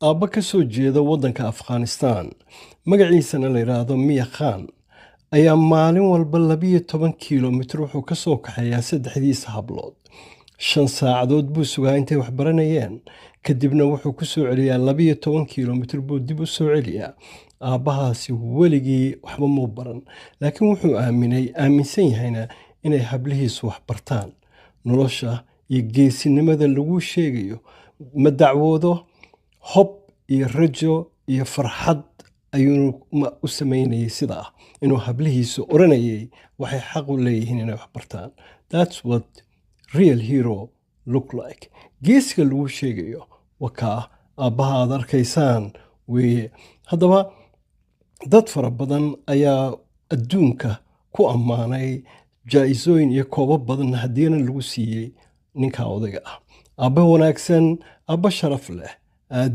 Aabba ka soo jeeda waddanka Afghanistan, magaciisana la yidhaahdo Miya Khan, ayaa maalin walba 12 kilomitir wuxuu ka soo kaxeeyaa saddexdiisa hablood. 5 saacadood buu sugaa intay wax baranayeen, kadibna wuxuu ku soo celiyaa, 12 kilomitir buu dib u soo celiyaa. Aabbahaasi weligii waxba muu baran, laakiin wuxuu aaminay, aaminsan yahayna inay hablihiisu wax bartaan. Nolosha iyo geesinimada lagu sheegayo, ma dacwoodo, hob iyo rajo iyo farxad ayuu u samaynayay sidaa inuu hablihiisu oranayay waxay xaq u leeyihiin inay wax bartaan. That's what real hero look like. Geesiga lagu sheegayo wakaa, aabbaha aad arkaysaan weeye. Haddaba dad fara badan ayaa adduunka ku ammaanay, jaa-isooyin iyo koobab badan haddiina lagu siiyey ninka odayga ah. Aabba wanaagsan, aabba sharaf leh, aad.